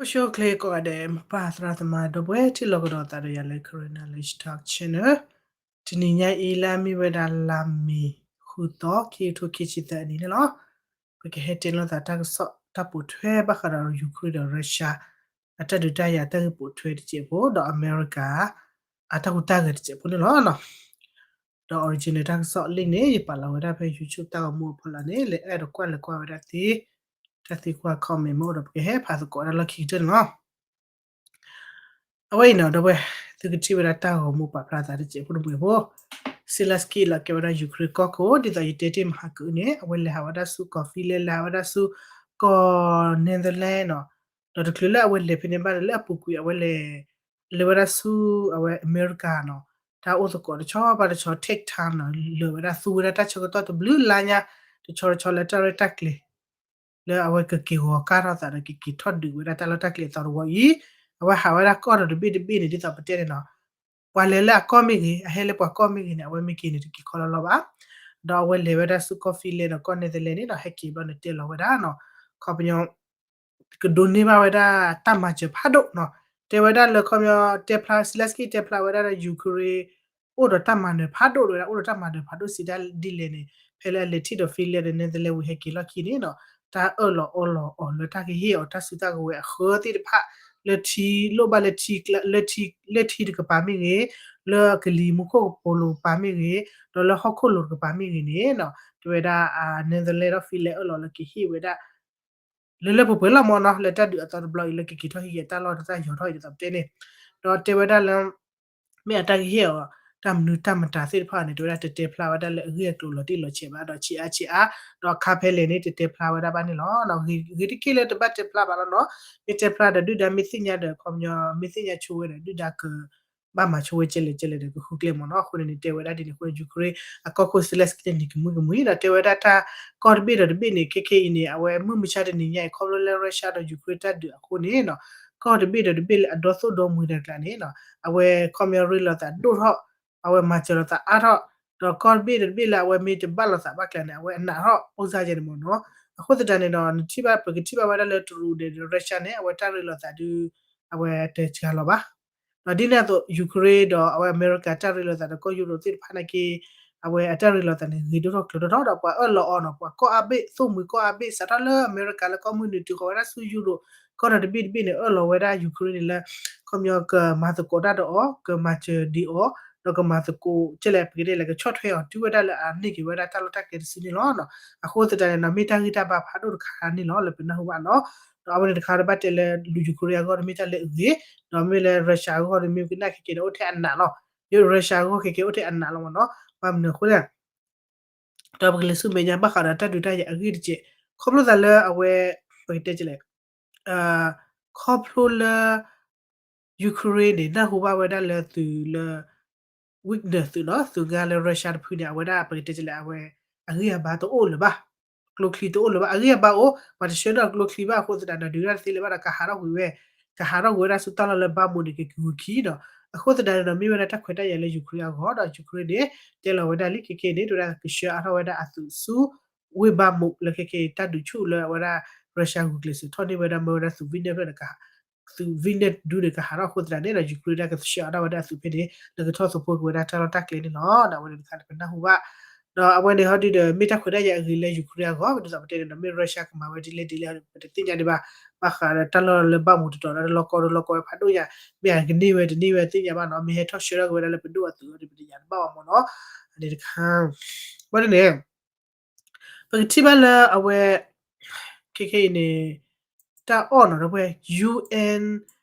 အိၣ်ဆူၣ်အိၣ်ချ့ကိးဂၤဒဲး မိၢ်ပၢ်သရၣ်သမါ ဒီပုၢ်ဝဲၢ်ထံၣ်လိာ်ကဒီးသးဒီးယၤလၢ Karen Knowledge Talk Channel. တနံၤညါအံၤလၢအမ့ၢ်ဝဲဒၣ်လါမ့ၤ ဃုသီ ခံကထိခံဆံသၢအနံၤန့ၣ်လီၤ. ပကဟဲတဲလိာ်သးတၢ်ကစီၣ်တၢ်ပိာ်ထွဲဘၣ်ဃးဒီး Ukraine ဒီး Russia အတၢ်ဒုးတၢ်ယၤတၢ်ဂ့ၢ်ပိာ်ထွဲတစဲးဖိ ဒီးအမဲရကၤ အတၢ်ဟူးတၢ်ဂဲၤတစဲးဖိန့ၣ်လီၤ. ဒီး original တၢ်ကစီၣ်လံာ်န့ၣ် ယပာ်လီၤဝဲဒၣ်ဖဲ YouTube တၢ်ဂီၤမူအဖီလာ်န့ၣ် လဲၤအဲၣ်ဒိးကွၢ်လဲၤကွၢ်ဝဲဒၣ်သ့ တၢ်သံကွၢ် comment မ့ၢ်အိၣ်ဒီး ပကဟဲဖးသကိးဝဲဒၣ်လီၢ်ခံကတၢၢ်န့ၣ်လီၤ. အဝဲအံၤနီၤ ဒီပုၢ်ဝဲၢ် သုကထံၣ်ဝဲဒၣ်တၢ်ဂီၤမူပာ်ဖျါသးတစဲးဖိတမှဲၤဖိ Zelenskyy လီၤကဲဝဲဒၣ် Ukraine ကီၢ်ခိၣ် ဒ်သိးယတဲတ့ၢ်မဟါက န့ၣ် အဝဲလဲၤဟးဝဲဒၣ်ဆူကီၢ် Finland လဲၤဟးဝဲဒၣ်ဆူကီၢ် Netherlands နီၤ. ဒီးတချုးလၢအဝဲလဲၤဖဲန့ၣ်ဘၣ်ဒီး လၢအပူၤကွံာ်အဝဲလဲၤ လဲၤဝဲဒၣ်ဆူ အဝဲအမဲရကၤ နီၤ. တၢ်အိၣ်သကိးတဆီဘၣ်တဆီ take time နီၤ လၢာ်ဝဲဒၣ်သူဝဲဒၣ်တၢ်ဆၢကတီၢ်တဘျုးလါညါ တဆီတဆီလၢတၢ်ရဲၣ်တၢ်ကျဲၤ လၢအဝဲကက့ၤဂီၤကၢ်ထီၣ်သးဒီး ကက့ၤထီၣ်ဒုးဝဲဒၣ်တၢ်လီၢ်တၢ်ကျဲၤအသီတဝီအံၤ အဝဲဟးဝဲဒၣ်ကီၢ်ဒီးတဘ့ၣ်တဘ့ၣ်န့ၣ် ဒ်သိးပတဲန့ၣ်နီၤ ပှၤလဲၤလၢအကီၢ်မ့ၢ်ဂ့ၤ အဟဲလၢပှၤကီၢ်မ့ၢ်ဂ့ၤန့ၣ် အဝဲမ့ၢ်က့ၤန့ၣ်တက့ၤခီလီၤလီၤဘၣ်. ဒီးအဝဲလဲၤဝဲဒၣ်ဆူကီၢ် Finland ဒီးကီၢ် Netherlands န့ၣ်ဒီး ဟဲက့ၤဘျီန့ၣ်တဲလီၤဝဲဒၣ်နီၤ ခီပညီ ကဒိးန့ၢ်ဘၣ်ဝဲဒၣ်တၢ်မၤစၢၤဖးဒိၣ်နီၤ. တဲဝဲဒၣ်လၢခီပညီ တဲဖျါ Zelenskyy တဲဖျါဝဲဒၣ်ဒီး Ukraine အိၣ်ဒီးတၢ်မၤနၢၤဖးဒိၣ်ဝဲဒၣ် အိၣ်ဒီးတၢ်မၤနၢၤဖးဒိၣ်စံးဒ်လဲၣ်န့ၣ် ဖဲလၢအလဲၤထံၣ်ဒီး Finland ဒီး Netherlands ဝံၤဟဲက့ၤလီၢ်ခံန့ၣ်နီၤ တၢ်အၢၣ်လီၤအီလီၤအီၤလၢတၢ်ကဟ့ၣ်အီၤတၢ်စုတၢ်ကဝဲၤအဃၢသ့ၣ်တဖၣ် လၢထံလိၣ်ဘၣ်လၢထံ လၢထံတကပၤမ့ၢ်ဂ့ၤ လၢကလံၤမူခိၣ်ကပိၤလိၤကပၤမ့ၢ်ဂ့ၤ ဒီးလၢဟီၣ်ခိၣ်လိၤတကပၤမ့ၢ်ဂ့ၤန့ၣ်နီၤ တဲဝဲဒၣ် Netherlands ဒီး Finland အၢၣ်လီၤလၢကဟ့ၣ်ဝဲဒၣ် လၢလၢပှဲၤပှဲၤလီၤမ့ၢ်နီၤ လၢတၢ်ဒုးအသီတဘျီအံၤ လၢကက့ၤထီၣ်ဟံးက့ၤတၢ်လီၢ်တၢ်ယီၤထီၣ်အံၤဒ်သိးပတဲန့ၣ် ဒီးတဲဝဲဒၣ်လၢ မ့ၢ်အတၢ်ကဟ့ၣ်အီၤ တၢ်မနုၤတၢ်မတၤသ့ၣ်တဖၣ်န့ၣ် တဲဝဲဒၣ်တတဲဖျါဝဲဒၣ်လၢအဂ့ၢ်အကျိၤလီၤတံၢ်လီၤဆဲးဘၣ်ဒီးဆံးအါဆံးအါ ဒီးအခါဖဲလဲၣ်န့ၣ် တတဲဖျါဝဲဒၣ်ဘၣ်န့ၣ်လီၤ. ဂ့ၤတက့ၢ်လၢတဘၣ်တဲဖျါဘၣ်လီၤနီၤ မ့ၢ်တဲဖျါဒီးဒုၣ်ဒါမ့ၢ်သ့ၣ်ညါဒီး ခီပညီ မ့ၢ်သ့ၣ်ညါဆိဝဲဒီး ဒုၣ်ဒါက ဘၣ်မၤဆိဝဲကဲလဲၣ်ကဲလဲၣ်ဒီး ကဃုကျဲမ့ၢ်နီၤ အဃိန့ၣ်န့ၣ် တဲဝဲဒၣ်ဒ်န့ၣ်အဃိန့ၣ် Ukraine အကီၢ်ခိၣ် Zelenskyy န့ၣ် ကမူကမူဒီး တဲဝဲဒၣ်တၢ်ကီၢ်တဘ့ၣ်ဒီးတဘ့ၣ်န့ၣ် ခဲခဲအံၤန့ၣ် အဝဲမုၢ်မဆါတနံၤညါအံၤ ခီဖျိလၢ Russia ဒီး Ukraine တၢ်ဒုးအဃိန့ၣ်နီၤ ကီၢ်တဘ့ၣ်ဒီးတဘ့ၣ်လၢအဒီသိၣ်ဒီမှံတကျါန့ၣ်နီၤ အဝဲခီပညီရ့လိာ်သးဒိၣ်ထီၣ် အဝဲမၤစၢၤလိာ်သးအါထီၣ် ဒီးကီၢ်တဘ့ၣ်ဒီးတဘ့ၣ်လၢအဝဲမ့ၢ်တဘၣ်လိာ်သးဘၣ်ကျါန့ၣ် အဝဲအနးထီၣ် အိၣ်စၢ်ယဲန့ၣ်မ့ၢ်နီၤ အဃိသတးန့ၣ်ဒီး နထံၣ်ဘၣ် ပကထံၣ်ဘၣ်ဝဲဒၣ်လၢတရူးဒီး Russia န့ၣ် အဝဲတၢ်ရ့လိာ်သးဒုး အဝဲတစှၤလီၤဘၣ် ဒီးဒ်န့ၣ်အသိး Ukraine ဒီးအဝဲအမဲရကၤတၢ်ရ့လိာ်သးဒီးကီၢ်ယူရိးသ့ၣ်တဖၣ်နာ်က့ အဝဲအတၢ်ရ့လိာ်သးန့ၣ် ဂ့ၤဒိၣ်ထီၣ်ကျၢၤဒိၣ်ထီၣ်ဒီး ပှၤအၢၣ်လီၤအီၤနီၤ ပှၤကီၢ်အါဘ့ၣ် သိၣ်မှံၤကီၢ်အါဘ့ၣ် စးထီၣ်လၢအမဲရကၤလၢကီၢ်မုၢ်နုာ်တုၤဃီၤဝဲဒၣ်ဆူယူရိး ကီၢ်ဒီးတဘ့ၣ်တဘ့ၣ်န့ၣ် အၢၣ်လီၤဝဲဒၣ် Ukraine န့ၣ်လၢ ခီပညီကမၤသကိးတၢ်ဒီးအီၤ ကမၤစၢၤဒံးအီၤ ဒီးကမၤသကိး ကဲလဲၣ် ပကတဲလဲၣ် ကဆီၣ်ထွဲအီၤ တုၤဝဲဒၣ်လၢအန့ၢ်က့ၤဝဲဒၣ်တၢ်လီၢ်တၢ်ကျဲတစုန့ၣ်လီၤ. အဃိသတးန့ၣ်ဒီး မ့ၢ်တၢ်ဂံၢ်တၢ်ဘါဖးဒိၣ်တခါန့ၣ်လီၤ လၢပနၢ်ဟူဘၣ်နီၤ. ဒီးအဝဲန့ၣ်တခါတဘၣ်တဲလၢ Ukraine အဂီၢ်ဒီးမ့ၢ်တၢ်လၢအဂ့ၤ, ဒီးမ့ၢ်လၢ Russia အဂီၢ်ဒီးမ့ၢ်ကနၣ်ခဲကဲဒီးအိၣ်ထဲအနးလီၤ. ယ Russia အဂီၢ်ခဲကဲအိၣ်ထဲအနးလီၤမ့ၢ်နီၤ. ဘၣ်မနုၤအဃိလဲၣ် ဒီးပကလဲၤဆူမဲာ်ညါဘၣ်ဃးဒီးတၢ်ဒုးတၢ်ယၤအဂ့ၢ်တစဲး, ခီဖျိသးလၢအဝဲ ပကတဲလဲၣ် ခီဖျိလၢ Ukraine န့ၣ် နၢ်ဟူဘၣ်ဝဲဒၣ်လၢသုးလၢ weakness သုးနီၤ, သုးဂါလၢ Russia တဖုန့ၣ် အဝဲဒၣ်ပကတဲလဲၣ် အဝဲ အဂံၢ်အဘါတအိၣ်လၢၤဘၣ်, ကျိချံတအိၣ်လၢၤဘၣ်, အဂံၢ်အဘါအိၣ် ပှၤတဆှၢဒီးကျိချံဘၣ်အဃိသတးဒီး ဒုးတၢ်တသ့လၢၤဘၣ်ဒီး ကဟးထီၣ်ကွံာ်ဝဲ, ကဟးထီၣ်ကွံာ်ဝဲဒၣ်ဆူတၢ်လီၢ်လၢ Bakhmut န့ၣ် ကက့ၤဂုၤခံဒီး, အဃိသတးန့ၣ်ဒီး မ့ၢ်ဝဲဒၣ်တၢ်ခွဲးတၢ်ယာ်လၢ Ukraine အဂီၢ်ဒီး Ukraine န့ၣ် တဲလီၤဝဲဒၣ်လံ ခဲကဲန့ၣ် တဲဝဲဒၣ်ကဆှၢအါထီၣ်ဝဲဒၣ်အသုးဆူ ဝ့ၢ် Bakhmut လၢခဲကဲအံၤ တၢ်ဒုးဆူၣ်လၢအဝဲဒၣ် Russia ဂုာ်ကျဲးစၢးထီၣ်န့ၢ်ဝဲဒၣ် မ့ၢ်ဝဲဒၣ်သုး Wagner ဖျၢၣ်န့ၣ် သုး Wagner ဒူန့ၣ် ကဟးထီၣ်အဃိသတးန့ၣ်ဒီး Ukraine ဒၣ်ကဆှၢအါထီၣ်ဝဲဒၣ်အသုးဖဲန့ၣ် လၢကထီၣ်သဖိက့ၤဝဲဒၣ်တၢ်လီၢ်တၢ်ကျဲန့ၣ်လီၤ. အဝဲန့ၣ်တခါန့ၣ် ပနၢ်ဟူဘၣ်, ဒီးအဝဲန့ၣ်ဟီဒုဒီး မ့ၢ်တၢ်ခွဲးတၢ်ယာ်အဂ့ၤလၢ Ukraine အဂီၢ် ဒ်သိးပတဲန့ၣ်ဒီး မ့ၢ် Russia ကမၤဝဲဒ်လဲၣ်ဒ်လဲၣ် ပတသ့ၣ်ညါဒံးဘၣ်, ဘၣ်ဃးဒီးတၢ်လီၢ်လၢ Bakhmut တတီၤဒီး လီၢ်ကီၢ်ဒီးလီၢ်ကီၢ်ဝဲဖးဒိၣ်ညါ, မ့ၢ်အကန့ၢ်ဝဲတန့ၢ်ဝဲသ့ၣ်ညါဘၣ်နီၤ, မ့ၢ်ဟဲထီၣ်ဆှၢထီၣ်က့ၤဝဲဒၣ်လၢပဒိၣ်အသုးအီၤဒီး ပတယၤတဘၣ်ဘၣ်မ့ၢ်နီၤ, န့ၣ်တခါ, ဘၣ်န့ၣ်န့ၣ် ပကထံၣ်ဘၣ်လၢအဝဲ ခဲခဲအံၤန့ၣ် တၢ်အီၣ်နီၤ ဒီပုၢ်ဝဲၢ် UN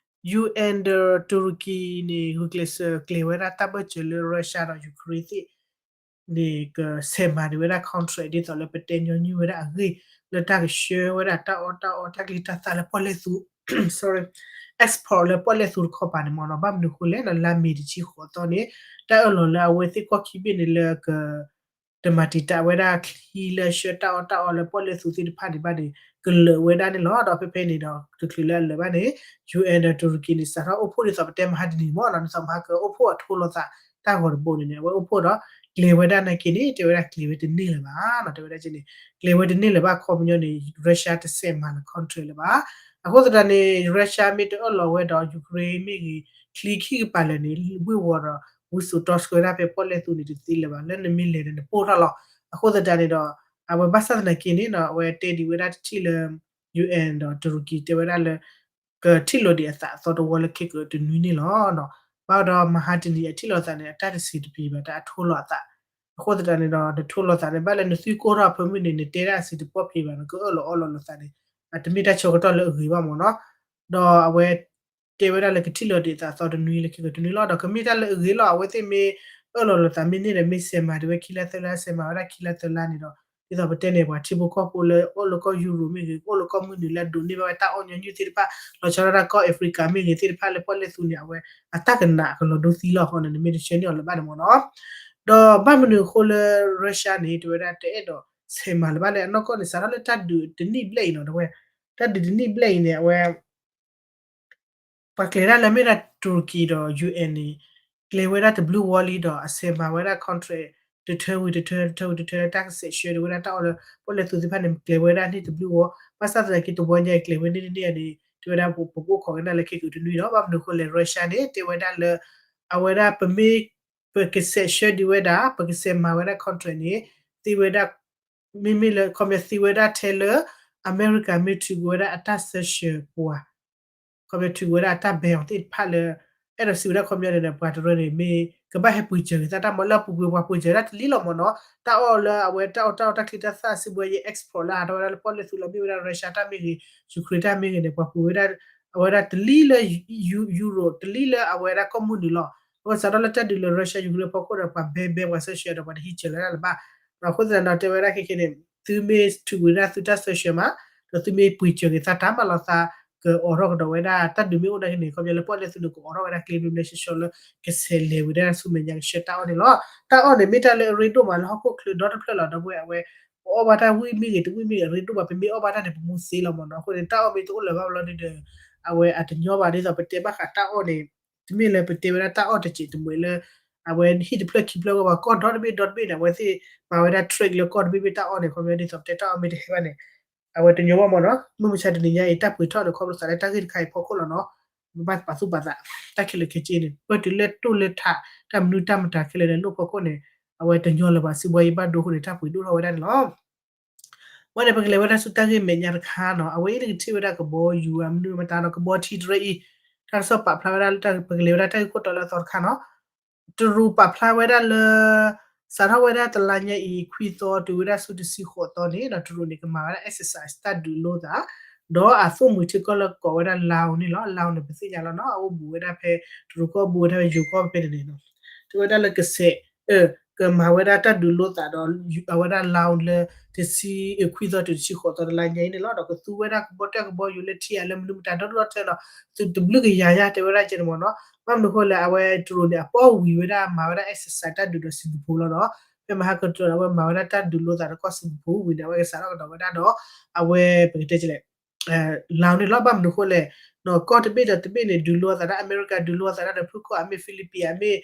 UN ဒီး Turkey န့ၣ် ဂုာ်ကျဲးစၢးကျဲၤဝဲဒၣ်တၢ်ဘၢၣ်စၢၤလၢ Russia ဒီး Ukraine သ့ၣ်န့ၣ် ကဆဲးမၤန့ၢ်ဝဲဒၣ် contract ဒ်သိးလၢပတဲညီနုၢ်ဝဲဒၣ်အဂ့ၢ် လၢတၢ်ကဆှၢဝဲဒၣ်တၢ်အီၣ်တၢ်အီတၢ်ကလံၤတၢ်သၣ်လၢပီၣ်လဲၣ်သူး sorry, export လၢပီၣ်လဲၣ်သူးတခီပၤန့ၣ်မ့ၢ်နီၤ, ဘၣ်မနုၤအဃိလဲၣ်နီၤ, လါမ့ၤတဆံဃိးသီန့ၣ် တၢ်အၢၣ်လီၤလၢအဝဲသ့ၣ်ကီၢ်ခံဘ့ၣ်န့ၣ်လၢက တမၤတံာ်တာ်ဝဲဒၣ်ချံလၢဆှၢတၢ်အီၣ်တၢ်အီလၢပီၣ်လဲၣ်သူးသ့ၣ်တဖၣ်န့ၣ်ဘၣ်န့ၣ် ကလၢာ်ဝဲဒၣ်န့ၣ်လီၤ. ဒီးဖဲဖဲန့ၣ်ဒီး တချုးလၢအလၢာ်ဘၣ်န့ၣ် UN ဒီး Turkey န့ၣ် စးထီၣ်အိၣ်ဖှိၣ်ဒ်သိးပတဲမဟါတနံၤမ့ၢ်နီၤ, ဒ်သိးမဟါကအိၣ်ဖှိၣ်အထိလိာ်သး တၢ်ဂီၤတဘိန့ၣ်န့ၣ် အဝဲအိၣ်ဖှိၣ်ဒီး ကျဲၤဝဲဒၣ်နာ်က့န့ၣ် တဲဝဲဒၣ်ကျဲၤဝဲတန့ၢ်လၢၤဘၣ်နီၤ, တဲဝဲဒၣ်က့န့ၣ် ကျဲၤဝဲတန့ၢ်လၢၤဘၣ် အခီပညီန့ၣ် Russia တဆဲးမၤလၢ contract လၢၤဘၣ် အဃိသတးန့ၣ် Russia မ့ၢ်တအၢၣ်လီၤဝဲဒီး Ukraine မ့ၢ်ဂ့ၤ ချံခံကပၤလၢာ်န့ၣ် ဝ့ၢ်ဝီၤဒီး ဝံစိာ်တီဆှၢဒၣ်ဖဲပီၣ်လဲၣ်သူန့ၣ်တသ့လၢၤဘၣ်. လၢနမ့ၢ်လဲၤဒီးနပိၢ်ထီၣ်လီၤ. အဃိသတးန့ၣ်ဒီး အဝဲဘၣ်ဆၣ်သနာ်က့န့ၣ် အဝဲတဲဒံးဝဲဒၣ်တထံၣ်လၢ ယူဢၣ် ဒီး တူရကံ တဲဝဲဒၣ်လၢ ကထံၣ်လိာ်ဒံးအသးအသီတဝီလၢခံကတနွံန့ၣ်လီၤ. ဘၣ်ဒီးမဟါတနံၤအထံၣ်လိာ်သးန့ၣ် အတၢ်တစံးတပျံၤဘၣ် တၢ်အထိၣ်လီၤအသး. အဃိသတးန့ၣ်ဒီး နထိၣ်လီၤသးန့ၣ် ဘၣ်လၢနသွံၣ်ကိၢ်ထီၣ်အဖၢမုၢ်န့ၣ် နတဲဒၣ်အစံးတပီၢ်ဖံးဘၣ် နကအၢၣ်လီၤအီလီၤလိာ်သးန့ၣ် အတမ့ၢ်တၢ်ဆၢကတီၢ်လၢအဂ့ၤဘၣ်မ့ၢ်နီၤ. ဒီးအဝဲ တဲဝဲဒၣ်လၢကထံၣ်လိာ်ဒံးအသးအသီတနွံလၢခံကတနွံလီၤ. ဒီးကမ့ၢ်တၢ်လၢအဂ့ၤလီၤ. အဝဲသ့ၣ်မ့ၢ်အၢၣ်လီၤလိာ်သးမ့ၢ်န့ၢ်ဒီး မ့ၢ်ဆဲးမၤဒံးဝဲခံလါသၢလါ ဆဲးမၤဝဲဒၣ်ခံလါသၢလါန့ၣ်ဒီး ဒ်သိးပတဲန့ၣ် ပှၤထံဖိကီၢ်ဖိလၢအိၣ်လၢကီၢ်ယူရိၤမ့ၢ်ဂ့ၤ အိၣ်လၢကီၢ်မုၢ်နုာ်လၢအဒိးန့ၢ်ဘၣ်ဝဲတၢ်အီၣ်ညီနုၢ်သ့ၣ်တဖၣ် လီၤဆီဒၣ်တၢ်ကီၢ် Africa မ့ၢ်ဂ့ၤသ့ၣ်တဖၣ်လၢပီၣ်လဲၣ်သူန့ၣ် အဝဲအတၢ်ကနးကလီၤဒိသံလီၤအဃိန့ၣ် နမ့ၢ်တဆၢန့ၢ်အီၤလၢၤဘၣ်န့ၣ်မ့ၢ်နီၤ. ဒီးဘၣ်မနုၤအဃိလၢ Russia န့ၣ် တဲဝဲဒၣ်တအဲၣ်ဒိးဆဲးမၤလၢၤဘၣ်လဲၣ် အနီၢ်ကီၢ်န့ၣ် စးထီၣ်လၢတၢ်ဒုးတနံၣ်ဘျဲၣ်အံၤနီၤ တဝဲ တၢ်ဒုးတနံၣ်ဘျဲၣ်အံၤန့ၣ် အဝဲ ပှၤကျဲၤဒၣ်လၢမ့ၢ်ဒၣ်တူရကံဒီး ယူၢ်အဲၣ်န့ၣ် ကျဲၤဝဲဒၣ်တဘျုးဝီလံဒီး အဆဲးမၤဝဲဒၣ် contract တထၢဝံၤတထၢ တထၢဝံၤတထၢ တၢ်ကစဲးဆှၢဒံးဝဲဒၣ်တၢ်အီၣ်လၢ ပီၣ်လဲၣ်သူသ့ၣ်တဖၣ်န့ၣ် ကျဲၤဝဲဒၣ်န့ၣ်တဘျုးဝီ ဘၣ်ဆၣ်သနာ်က့တဝီညါအံၤကျဲၤဝဲန့ၣ်တန့ၢ်န့ၣ် တဲဝဲဒၣ်ပကအိၣ်ခိးကနၣ်လၢခံကတနွံဒီး ဘၣ်မနုၤအဃိလဲၣ် Russia န့ၣ် တဲဝဲဒၣ်လၢ အဝဲဒၣ်ပမ့ၢ် ပကစဲးဆှၢဒံးဝဲဒၣ် ပကစဲးမၤဝဲဒၣ် contract န့ၣ် သ့ဝဲဒၣ် မ့မ့ၢ်လၢ ခီပညီသ့ဝဲဒၣ်ထဲလၢ အမဲရကၤမ့ၢ်ထုးကွံာ်ဝဲဒၣ်အတၢ်စၢဆှၢပှၤ ခီပညီထုးကွံာ်ဝဲဒၣ်အတၢ်ဘဲအီၤသ့ၣ်တဖၣ်လၢ အဲၣ်ဒိးစံးဝဲဒၣ်ခီပညီန့ၣ် ပှၤတရၢန့ၣ် မ့ၢ်ကဘၣ်ဟဲပှ့ၤစၢၤက့ၤသးတၢ်မၤလၢအပူၤကွံာ်ပှၤပှ့ၤစၢၤဒၣ်တလံလီၤမ့ၢ်နီၤ တၢ်အီၣ်လၢအဝဲတၢ်အီၣ်တၢ်အီတၢ်ချံတၢ်သၣ်စံးဘှဲယဲ export လၢအဟးထီၣ်ဝဲဒၣ်လၢပီၣ်လဲၣ်သူလီၤမ့ၢ်ဝဲဒၣ် Russia တၢ်မ့ၢ်ဂ့ၤ Ukraine တၢ်မ့ၢ်ဂ့ၤန့ၣ် ပှၤပှ့ၤဝဲဒၣ် အဝဲဒၣ်တလံလၢ ယူရိၤ တလံလၢအဝဲဒၣ်ကီၢ်မုၢ်နုာ်လီၤ. အဃိစးထီၣ်လၢတၢ်ဒုးလၢ Russia Ukraine အဖီခိၣ်ဒီး ပှၤဘဲဘဲပှၤစၢဆှၢဒီး ပှၤတဟံးစၢၤလၢဒၣ်လၢၤဘၣ်. အဃိသတးဒီးတဲဝဲဒၣ်ခဲခဲန့ၣ် သုမ့ၢ်ထုးကွံာ်ဒၣ်သုတၢ်စၢဆှၢမး ဒီးသုမ့ၢ်ပှ့ၤစၢၤက့ၤသးတၢ်မးလီၤသး ကအိးထီၣ်ကဒီးဝဲဒၣ် တၢ်ဒုးမ့ၢ်အိၣ်ဒၣ်က့ၤန့ၣ် ခီပညီလၢပီၣ်လဲၣ်သုန့ၣ် ကအိးထီၣ်ဝဲဒၣ်ကျဲဘျဲဘျဲဆှီဆှီလၢ ကဆဲးလဲၤဝံၤဒၣ်ဆူမဲာ်ညါကဆှၢတၢ်အီၣ်န့ၣ်လီၤ. တၢ်အီၣ်န့ၣ် မ့ၢ်တၢ်လၢအရ့ဒိၣ်မးလၢဟီၣ်ခိၣ်ချၢဒီတဖျၢၣ်လီၤ. ဒီပုၢ်ဝဲၢ် ပအီၣ်ဘၣ်တၢ်ဝံၣ်မ့ၢ်ဂ့ၤ တဝံၣ်မ့ၢ်ဂ့ၤ အရ့ဒိၣ်ဘၣ် ပမ့ၢ်အီၣ်ဘၣ်တၢ်န့ၣ် ပမူသ့လီၤမ့ၢ်နီၤ. အဃိန့ၣ် တၢ်အီၣ်မ့ၢ်တအိၣ်လၢၤဘၣ်ဘျီဒုဒီး အဝဲအတညီဘၣ် ဒ်သိးပတဲဘၣ်ဃးတၢ်အီၣ်န့ၣ် တမ့ၢ်လၢပတဲဝဲဒၣ်တၢ်အီၣ်တစဲးတမှဲးလၢ အဝဲဟံၣ်တဖျၢၣ်ခံဖျၢၣ်ဝဲ ပှၤကီၢ်ဒီတဘ့ၣ်ဒီတဘ့ၣ်န့ၣ် အဝဲသ့ၣ်မၤဝဲဒၣ် trade လၢကီၢ်တဘ့ၣ်ဘ့ၣ်တၢ်အီၣ်န့ၣ် ခီပညီဒ်သိးပတဲတၢ်အီၣ်မ့ၢ်တဟဲဘၣ်န့ၣ် အဝဲတညီဘၣ်မ့ၢ်နီၤ. မုၢ်မဆါတနံၤညါအံၤ တၢ်ပှ့ၤထီၣ်န့ၣ် ခီဖျိသးလၢတၢ်ဂ့ၢ်တခါအံၤဖီခိၣ်လီၤနီၤ. ပဘၣ်ပာ်သူၣ်ပာ်သး တၢ်ခဲလၢာ်ခဲဆ့န့ၣ် ပၢၢ်တုၤလၢတိၢ်လၢထး တၢ်မနုၤတၢ်မတၤခဲလၢာ်န့ၣ် လိၣ်ဖီခိၣ်န့ၣ် အဝဲတညီလၢၤဘၣ် စံးဘှါယံၤဘၣ်ဒိအဃိန့ၣ် တၢ်ပှ့ၤဒိၣ်ထီၣ်ဝဲဒၣ်န့ၣ်လီၤ. ဝဲန့ၣ် ပကလဲၤဝဲဒၣ်ဆူတၢ်ဂ့ၢ်မဲာ်ညါတခါနီၤ. အဝဲအံၤန့ၣ်ကထံၣ်ဝဲဒၣ်ကဘီယူၤ မနုၤမတၤနီၤ ကဘီထံတရၢအံၤ တၢ်ကစီၣ်ပာ်ဖျါဝဲဒၣ်လၢ ပကလဲၤဝဲဒၣ်တၢ်ဂ့ၢ်ခိၣ်တီလၢအသီတခါနီၤ. တရူးပာ်ဖျါဝဲဒၣ်လၢ စးထီၣ်ဝဲဒၣ်တလါညါအံၤ ခွံသီတုၤဝဲဒၣ်ဆူတဆံဃိးသီန့ၣ် တရူးန့ၣ် ကမၤဝဲဒၣ် exercise တၢ်ဒုးလိသး ဒီးအသိၣ်မှံၤထံကီၢ်လၢကိးဝဲဒၣ် Laos န့ၣ်လီၤ. Laos န့ၣ် ပသ့ၣ်ညါလီၤနီၤ အအိၣ်ဘူးဝဲဒၣ်ဖဲ တရူးကီၢ်ဘူးဝဲဒၣ်ဖဲယိၤကီၢ်ဖဲန့ၣ်န့ၣ်နီၤ. တဲဝဲဒၣ်လၢကစဲး ကမၤဝဲဒၣ်တၢ်ဒုးလိသးဒီး အဝဲဒၣ် Laos လၢ တဆံ ခွံသီတုၤတဆံဃိးသီတလါညါအံၤန့ၣ်လီၤ. ဒီးကသူဝဲဒၣ်ကဘီတၢ်ကဘီယူၤလၢထံအလၢမနုၤမတၤဒီတလီၢ်ထဲဒီး သုတဘျုးကယၤညါ တဲဝဲဒၣ်ကဲန့ၣ်မ့ၢ်နီၤ. ဘၣ်မနုၤအဃိလဲၣ် အဝဲတရူးန့ၣ် အပီၣ်ဝံၤဝဲဒၣ်မၤဝဲဒၣ် exercise တၢ်ဒုးဒီး Singapore လီၤနီၤ. ဖဲမဟါကတၢၢ်ဒီး အဝဲမၤဝဲဒၣ်တၢ်ဒုးလိသးဒီးကီၢ် Singapore ဝံၤန့ၣ် အဝဲကစးထီၣ်ကဒီးဝဲဒၣ်ဒီး အဝဲပကတဲလဲၣ် Laos န့ၣ်လီၤ. ဘၣ်မနုၤအဃိလဲၣ် ကီၢ်တဘ့ၣ်ဒီးတဘ့ၣ်န့ၣ် ဒုးလိသးဒၣ် အမဲရကၤ ဒုးလိသးဒၣ်ဒီးဖုၣ်ခီၣ် အမ့ၢ် Philippines အမ့ၢ်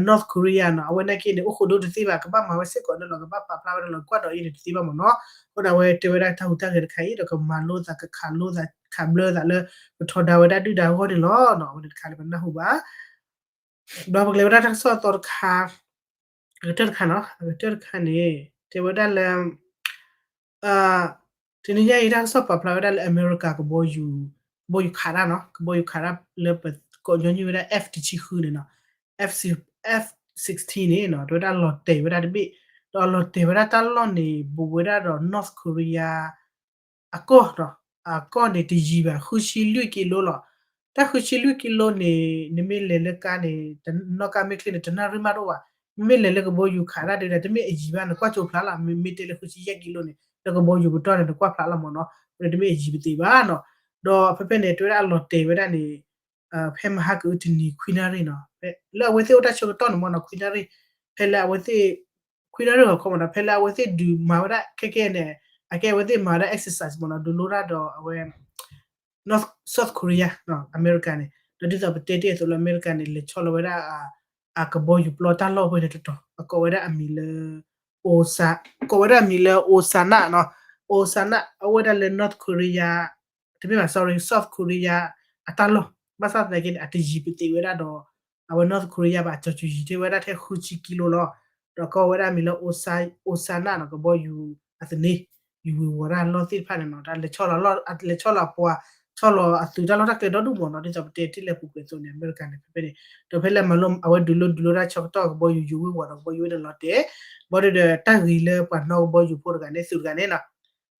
North Korea နီၤ အဝဲနာ်က့န့ၣ် အိၣ်ဃိဒိတသ့ဘၣ် ကဘၣ်မၤဝဲစ့ၢ်ကီးန့ၣ်လီၤ ကဘၣ်ပာ်ဖျါဝဲဒၣ်လီၤ ကွၢ်ဒီးအံၤန့ၣ်တသ့ဘၣ်မ့ၢ်နီၤ. အဃိန့ၣ် အဝဲတဲဝဲဒၣ်တၢ်ဟူးတၢ်ဂဲၤတခါအံၤဒီး ကမၤလိသး ကခးလိသး ခးဘျၢသးလၢ ကထီဒါဝဲဒၣ်ဒုၣ်ဒါအဂီၢ်န့ၣ်လီၤ. အဝဲန့ၣ်တခါလၢပနၢ်ဟူဘၣ် ဒီးပကလဲၤဝဲဒၣ်တၢ်ကစီၣ်အသီတခါ အကတၢၢ်တခါနီၤ အကတၢၢ်တခါန့ၣ် တဲဝဲဒၣ်လၢ တနံၤညါအံၤ တၢ်ကစီၣ်ပာ်ဖျါဝဲဒၣ်လၢအမဲရကၤ ကဘီယူၤ ကဘီယူၤခးတၢ်နီၤ ကဘီယူၤခးတၢ်လၢပကိးညီနုၢ်ဝဲဒၣ် F တဆံဃုန့ၣ်နီၤ F F sixteen န့ၣ်နီၤ တဲဝဲဒၣ်လီၤတဲာ်ဝဲဒၣ်တဘ့ၣ် ဒီးလီၤတဲာ်ဝဲဒၣ်တၢ်လီၢ်န့ၣ် ဘူးဝဲဒၣ်ဒီး North Korea အကီၢ်နီၤ အကီၢ်န့ၣ်တယံၤဘၣ် ဃုဆံလွံၢ်ကံလိလီၤ. တၢ်ဃုဆံလွံၢ်ကံလိန့ၣ် နမ့ၢ်လဲၤလၢကါန့ၣ် နီၢ်ကါမ့ၢ်ချ့န့ၣ် တနၣ်ရံၣ်မးတအိၣ်ဘၣ်. မ့မ့ၢ်လဲၤလၢကဘီယူၤခးတၢ်ဒုးဒီး တမ့ၢ်အယံၤဘၣ် နကွၢ်ကၠိဖျါလီၤ. မ့မ့ၢ်တဲလၢဃုဆံယဲၢ်ကံလိန့ၣ် လၢကဘီယူၤပတီၢ်န့ၣ် နကွၢ်ဖျါလီၤမ့ၢ်နီၤ တမ့ၢ်အယံၤပသ့ဘၣ်နီၤ. ဒီးဖဲဖဲန့ၣ် တဲဝဲဒၣ်အလီၤတဲာ်ဝဲဒၣ်န့ၣ် ဖဲမဟါကအုတနံၤခွံနၣ်ရံၣ်နီၤ လၢအဝဲသ့ၣ်အိၣ်တၢ်ဆၢကတီၢ်န့ၣ်မ့ၢ်နီၤ ခွံနၣ်ရံၣ် ဖဲလၢအဝဲသ့ၣ် ခွံနၣ်ရံၣ်ဂီၤခီမ့ၢ်နီၤ ဖဲလၢအဝဲသ့ၣ်ဒုးမၤဝဲဒၣ်ခဲကဲန့ၣ် အကဲအဝဲသ့ၣ်မၤဝဲဒၣ် exercise မ့ၢ်နီၤ ဒုးလိတၢ်ဒီးအဝဲ North South Korea အမဲရကၤန့ၣ် ဒီးဒ်သိးပတဲတ့ၢ်အသိးလၢအမဲရကၤန့ၣ် လဲၤဆီလီၤဝဲဒၣ် အကဘီယူၤပျီတၢ်လီၢ်ဝဲန့ၣ်တတီၤ အကိးဝဲဒၣ်အမံၤလၢ Osa ကိးဝဲဒၣ်အမံၤလၢ Osana နီၤ Osana အဝဲဒၣ်လၢ North Korea တမ့ၢ်ဘၣ် sorry South Korea အတၢ်လီၢ် ဘၣ်ဆၣ်သနာ်က့န့ၣ် အတယံၤပသံးဝဲဒၣ်ဒီး အဝဲ North Korea ဘၣ် ကၠီၤကူၤယံၤထဲဝဲဒၣ်ထဲဃုဆံကံလိလီၤ. ဒီးကီၢ်ဝဲဒၣ်မံၤလၢ Osa Osana နီၤ ကဘီယူၤအသန့ ယူၤဝ့ၤဝီၤတၢ်လီၢ်သ့ၣ်တဖၣ်န့ၣ်နီၤ တၢ်လဲၤဆီၣ်လီၤအပှၤ ဆီၣ်လီၤအသုးတၢ်လီၢ်တၢ်ကျဲဒီဒူၣ်မးနီၤ ဒ်သိးပတဲတ့ၢ်လၢပူၤကွဲးအသိးန့ၣ် အမဲရကၤန့ၣ် ဖဲဖဲန့ၣ် ဒီးဖဲလၢမၤလိအဝဲဒုးလိဒုးလိတၢ်ဆၢကတီၢ် ကဘီယူၤယူၤဝ့ၤဝီၤဒီးကဘီယူၤဝဲန့ၣ်လီၤတဲာ် ဘၣ်ဒီးတၢ်ဂ့ၤလၢပှၤနီၣ်ကဘီယူၤဖိတဂၤန့ၣ် သုးတဂၤန့ၣ်နီၤ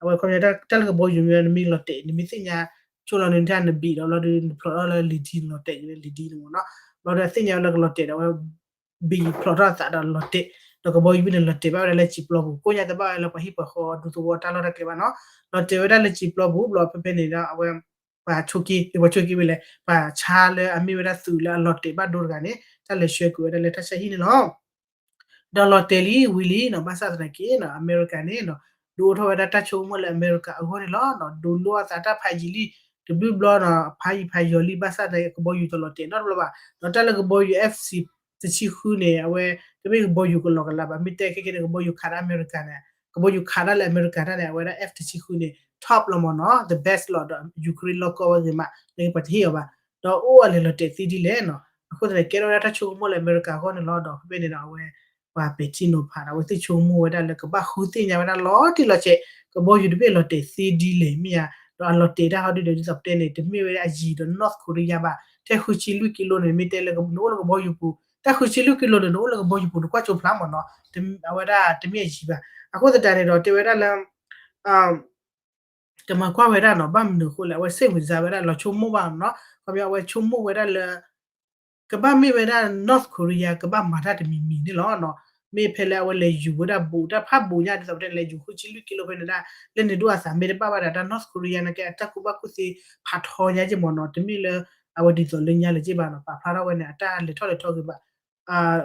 အဝဲခီပညီတၢ်လၢကဘီယူၤမ့ၢ်နမ့ၢ်လီၤတဲာ် နမ့ၢ်သ့ၣ်ညါ ဆိလီၤနတၢ်နဘံၣ်ဒီးလီၤဒီးနဖျိးထီၣ်လၢလံာ်ဒံလီၤတဲာ်က့ၤလၢလံာ်ဒံန့ၣ်မးနီၤ ဘၣ်ဒီးသ့ၣ်ညါလၢကလီၤတဲာ်ဒီးအဝဲ ဘံၣ်ဖျိးထီၣ်အသးဒီးလီၤတဲာ် ဒီးကဘီယူၤဝဲန့ၣ်လီၤတဲာ်ဘၣ်ဝဲဒၣ်လၢစံာ်ပျီပူၤ ကိးညါတဘၣ်ဝဲလၢပှၤဟံၣ်ပှၤဃီဒူသဝီတၢ်လီၢ်တၢ်ကျဲဘၣ်နီၤ လီၤတဲာ်ဝဲဒၣ်လၢစံာ်ပျီပူၤ ဘျီဖဲဖဲန့ၣ်ဒီးအဝဲ ပှၤဆိက့ ပှၤဆိက့ဝဲလဲၣ် ပှၤဆါလၢအမ့ၢ်ဝဲဒၣ်သုးလၢအလီၤတဲာ်ဘၣ်ဒိတဂၤန့ၣ် တၢ်လဲၤဆှၢကွံာ်ဝဲဒၣ်လၢတၢ်ဆါဟံၣ်န့ၣ်လီၤ. ဒီးလီၤတဲာ်လံဝံၤလံနီၤ ဘၣ်ဆၣ်သနာ်က့နီၤ အမဲရကၤန့ၣ်နီၤ ဒုးအိၣ်ထီၣ်ဝဲဒၣ်တၢ်ဆိကမိၣ်လၢအမဲရကၤအဂီၢ်န့ၣ်လီၤ. ဒုးလိအသးတၢ်ဖးယံာ်လံ တဘျုးဘျီနီၤ ဖးယံာ်ဖးယီၤလံ ဘၣ်ဆၣ်သနာ်က့ ကဘီယူၤတလီၤတဲာ်နီတဘျီဘၣ်. ဒီးတၢ်လၢကဘီယူၤ F sixteen န့ၣ် အဝဲ တမ့ၢ်ကဘီယူၤကလီၤကလးဘၣ် မ့ၢ်တဲခဲကဲန့ၣ် ကဘီယူၤခးဒၣ်အမဲရကၤန့ၣ် ကဘီယူၤခးဒၣ်လၢအမဲရကၤတၢ်န့ၣ် အဝဲဒၣ် F sixteen န့ၣ် top လီၤမးနီၤ the best လီၤ ဒီး Ukraine လီၢ်ကီၢ်ဝဲဂ့ၤမး လၢပှၤတဟ့ၣ်အီၤဘၣ်. ဒီးအိၣ်အလဲၤလီၤတဲာ်သံဒ်လဲၣ်နီၤ အဃိသတးန့ၣ် ကဲထီၣ်ဝဲဒၣ်တၢ်ဆိကမိၣ်လၢအမဲရကၤအဂီၢ်န့ၣ်လီၤ. ဒီးဖဲဖဲန့ၣ်ဒီးအဝဲ ပှၤပဲာ်ထံနီၤဖးဒီး အဝဲသ့ၣ်ဆိကမိၣ်ဝဲဒၣ်လၢကဘၣ်ဃုသ့ၣ်ညါဝဲဒၣ်လီၤတံၢ်လီၤဆဲး ကဘီယူၤတဘ့ၣ်လီၤတဲာ်သ့ဒ်လဲၣ်မ့ၢ်ဧါ ဒီးအလီၤတဲာ်တၢ်ဟီဒ်ဒီး ဒ်သိးပတဲန့ၣ် တမ့ၢ်ဝဲဒၣ်အယံၤဒီး North Korea ဘၣ် ထဲဃုဆံလွံၢ်ကံလိန့ၣ် မ့ၢ်တဲလၢနအိၣ်လၢကဘီယူၤပူၤ တၢ်ဃုဆံလွံၢ်ကံလိန့ၣ် နအိၣ်လၢကဘီယူၤပူၤ နကွၢ်ကၠိဖျါမးနီၤ အဝဲဒၣ်တမ့ၢ်အယံၤဘၣ်. အဃိသတးန့ၣ်ဒီး တဲဝဲဒၣ်လၢ ကမၤကွၢ်ဝဲဒၣ်နီၤ ဘၣ်မနုၤအဃိလဲၣ် အဝဲစ့ၣ်ဝံၤစါဝဲဒၣ်လီၤဆိကမိၣ်ဘၣ်နီၤ ခီပညီအဝဲဆိကမိၣ်ဝဲဒၣ်လၢ ကဘၣ်မ့ၢ်ဝဲဒၣ် North Korea ကဘၣ်မၤတၢ်တမံၤမံၤန့ၣ်လီၤ. မ့ၢ်ဖဲလၢအဝဲလဲၤယူၤဝဲဒၣ်ဘူးတၢ်ဖးဘူးညါဒ်သိးပတဲလဲၤယူၤဃုဆံလွံၢ်ကံလိဖဲန့ၣ်ဒၣ် လၢန့ၣ်ဒိၣ်အသးမ့ၢ်တဘၣ်ဘၣ်ဒီး တၢ် North Korea နာ်က့အတၢ်ကူၣ်ဘၣ်ကူၣ်သ့ဖးထီညါက့မးနီၤ တမ့ၢ်လၢ အဝဲဒ်သိးလၢညါလၢၤက့ဘၣ်နီၤ ပာ်ဖျါထီၣ်ဝဲန့ၣ် အတၢ်လဲၤထီၣ်လဲၤထီဂ့ၤဘၣ်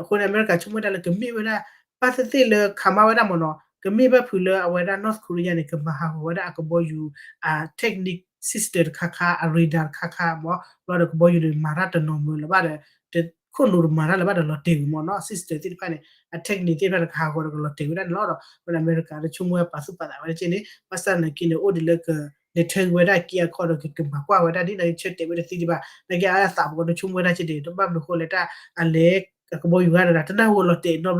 အဃိန့ၣ် အမဲရကၤဆိကမိၣ်ဝဲဒၣ်လၢကမ့ၢ်ဝဲဒၣ် ဘၣ်သ့ၣ်သ့ၣ်လၢခးမါဝဲဒၣ်မးနီၤ ကမ့ၢ်ဘၣ်ဖုးလၢအဝဲဒၣ် North Korea န့ၣ် ကမၤဟးဂီၤဝဲဒၣ်အကဘီယူၤ အ technique system တခါခါ အ radar တခါခါမး ဘျီဒီးကဘီယူၤန့ၣ် မၤတၢ်တနီၤမုာ်လၢၤဘၣ်ဒီး တခိၣ်နူာ်တမၤတၢ်လၢၤဘၣ်ဒီးလီၤတဲာ်ဝံၤမးနီၤ system သ့ၣ်တဖၣ်န့ၣ် အ technique သ့ၣ်တဖၣ်န့ၣ် ကဟးဂီၤဒီးကလီၤတဲာ်ဝဲဒၣ်န့ၣ်လီၤ. ဒီးဝဲဒၣ်အမဲရကၤလၢဆိကမိၣ်ဝဲပာ်သူၣ်ပာ်သးဝဲဒၣ်က့န့ၣ် ဘၣ်ဆၣ်သနာ်က့န့ၣ် အိၣ်ဒ်လၢက လဲၤထၢက့ၤဝဲဒၣ်အက့အခီဒီး ကကမၤကွၢ်ဝဲဒၣ်ဒ်န့ၣ် ဆၢတဲာ်ဝဲတသ့ဒံးဘၣ် နာ်က့အသးပကီးန့ၣ်ဆိကမိၣ်ဝဲဒၣ်က့န့ၣ် တဘၣ်မနုၤဃိလဲၣ်တၢ်အလဲၤ အကဘီယူၤဂၤန့ၣ်ဒီး တနၢ်ဟူလီၤတဲာ်နီတ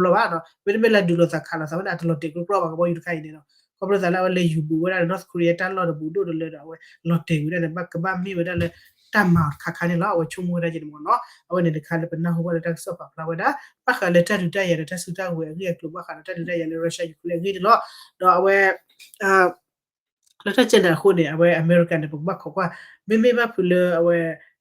ဘျီဘၣ်နီၤ မ့တမ့ၢ်လၢဒုးလိာ်သးခးလိာ်သးဝဲန့ၣ် အတလီၤတဲာ်ကြီကြီဘၣ်ကဘီယူၤတခါအံၤန့ၣ်ဒီး ခီဖျိသးလၢအဝဲလဲၤယူၤဘူးဝဲဒၣ်ဒီး North Korea တၢ်လီၢ်တဘူးဒိၣ်တလၢဒီး အဝဲလီၤတဲာ်ဝဲဒၣ်န့ၣ် ဘၣ်ကဘၣ်မ့ၢ်ဝဲဒၣ်လၢ တၢ်မၤအီၤတခါခါန့ၣ်လီၤ အဝဲဆိကမိၣ်ဝဲဒၣ်က့န့ၣ်မးနီၤ အဝဲန့ၣ်တခါလၢပနၢ်ဟူဘၣ်လၢတၢ်ကစီၣ်ပာ်ဖျါဝဲဒၣ် ဘၣ်ဃးလၢတၢ်ဒုးတၢ်ယၤဒီးတၢ်စုတၢ်ဝဲၤအဂ့ၢ်အကျိၤ ဘၣ်ဃးဒီးတၢ်ဒုးတၢ်ယၤလၢ Russia Ukraine အဂ့ၢ်န့ၣ်လီၤ. ဒီးအဝဲ လၢတၢ်ကဲန့ၣ်အဃိန့ၣ် အဝဲအမဲရကၤန့ၣ် ပကဘၣ်ခိးကွၢ် မ့မ့ၢ်ဘၣ်ဖုးလၢအဝဲ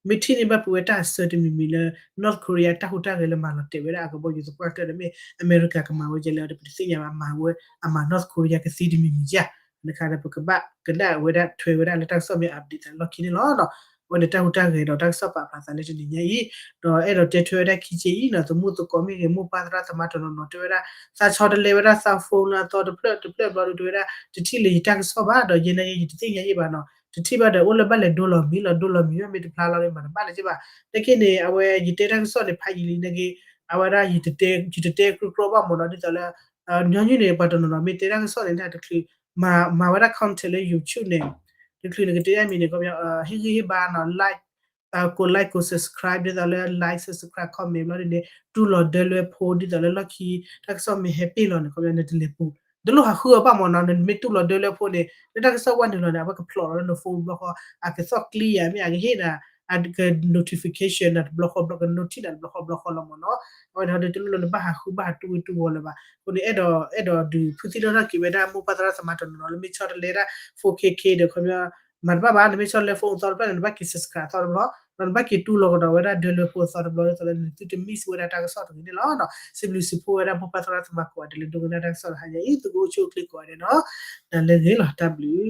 မ့ၢ်ထံၣ်န့ၢ်ဘၣ်ဖုးဝဲတၢ်အဆၢတမံၤမံၤလၢ North Korea တၢ်ဟူးတၢ်ဂဲၤလၢမၤလီၤတဲာ်ဝဲဒၣ်အကဘီယူၤသပှၢ်ကတၢၢ်ဒီး မ့ၢ်အမဲရကၤကမၤဝဲကဲလဲၣ်ဒီး ပတသ့ၣ်ညါဘၣ် မၤဝဲအမၤ North Korea ကသ့တမံၤမံၤဧါ တခါဒီးပကဘၣ်ကနၣ်ဝဲဒၣ်ထွဲဝဲဒၣ်လၢတၢ်ကစီၣ်မ့ၢ် update သးလီၢ်ခံန့ၣ်လီၤ. အဝဲန့ၣ်တၢ်ဟူးတၢ်ဂဲၤဒီးတၢ်ကစီၣ်ပာ်ဖျါသးလၢတနံၤညါအံၤ ဒီးအဲၣ်ဒိးတဲထွဲဝဲဒၣ်ခံက့အံၤနီၤ သမူသကိးမ့ၢ်ဂ့ၤ မိၢ်ပၢ်သရၣ်သမါတနီၤနီၤ တဲဝဲဒၣ် သးဆီတလဲဝဲဒၣ်သး phone လၢအသီတဖျၢၣ်တဖျၢၣ်ဘျီဒီး တဲဝဲဒၣ် တထံၣ်လၢယတၢ်ကစီၣ်ဘၣ် ဒီးယဲနာ်က့ ယတသ့ၣ်ညါယံၣ်ဘၣ်နီၤ တထံၣ်ဘၣ်ဒီး အိၣ်လၢဘၣ်လဲၤဒိလီၤမံၤလီၤ ဒိလီၤမံၤမ့ၢ်တဖျါလီၤဒီး မၤတဘၣ်လၢၤက့ဘၣ် နာ်က့န့ၣ် အဝဲယတဲတၢ်ကစီၣ်န့ၣ် ဖးယံာ်လံနာ်က့ အဝဲဒၣ် ယတတဲကြီကြီဘၣ်မးနီၤ ဒ်သိးလၢ ညီနုၢ်န့ၣ် ပှၤတနီၤနီၤ မ့ၢ်တဲတၢ်ကစီၣ်န့ၣ် တချုး မၤဝဲဒၣ် content လၢ YouTube န့ၣ် တချုးန့ၣ် ကတဲတၢ်မံၤန့ၣ် ခီပညီ ဟ့ၣ်ဂံၢ်ဟ့ၣ်ဘါနီၤ like ကိး like ကိး subscribe ဒ်သိးလၢ like subscribe comment ဘျီဒ်န့ၣ် တူၢ်လီၤဒၢလွဲဖိ ဒ်သိးလၢလီၢ်ခံ တၢ်ကစီၣ်မ့ၢ်ဟဲပ့ၢ်လီၤန့ၣ် ခီပညီ နတလဲၤပူၤ တလိၣ်ဟးဃုအီၤဘၣ်မးနီၤ နမ့ၢ်တူၢ်လီၤဒၢလွဲဖိန့ၣ် လၢတၢ်ကစီၣ်ဝဲနုာ်လီၤန့ၣ် အဝဲကဖျိးလီၤလၢန phone ဘျီဃီ အကသီၣ်ကျံယၤမ့ၢ် အကဟ့ၣ်နၤ အက notification နၤတဘျီဃီဘျီ က notice နၤတဘျီဃီဘျီဃီလီၤမးနီၤ အဝဲန့ၣ်ဒီးတလိၣ်လၢနဘၣ်ဟးဃုဘၣ်ဟးတူၢ်ဝံတူၢ်ဝီၤလၢၤဘၣ် အဃိန့ၣ် အဲၣ်ဒိး အဲၣ်ဒိးဒုးဖုသံထီၣ်ထီၣ်က့ၤဝဲဒၣ်မိၢ်ပၢ်သရၣ်သမါတနီၤနီၤ လၢမ့ၢ်ဆီတလဲဒၣ် four K K ဒီးခီပညီ မၤတဘၣ်ဘၣ် နမ့ၢ်ဆီတလဲ phone အသီတဖျၢၣ်န့ၣ် နဘၣ်က့ၤ subscribe အသီတဘျီ ဒီးနဘၣ်က့ၤတူၢ်လီၤကဒီးဝဲဒၣ်ဒၢလွဲဖိအသီတဘျီ ဒ်သိးလၢနသုတ miss ဝဲဒၣ်တၢ်ကစီၣ်တဂ့ၤန့ၣ်လီၤ. စံးဘျုးစံးဖှိၣ်ဝဲဒၣ်မိၢ်ပၢ်သရၣ်သမါကိးဂၤဒဲးလၢဒိကနၣ်တၢ်ကစီၣ်တဟါညါအံၤ သုကအိၣ်ဆူၣ်အိၣ်ချ့ကိးဂၤဒဲးနီၤ တၢ်လၢဂ့ၤလီၤ တၢ်ဘျုး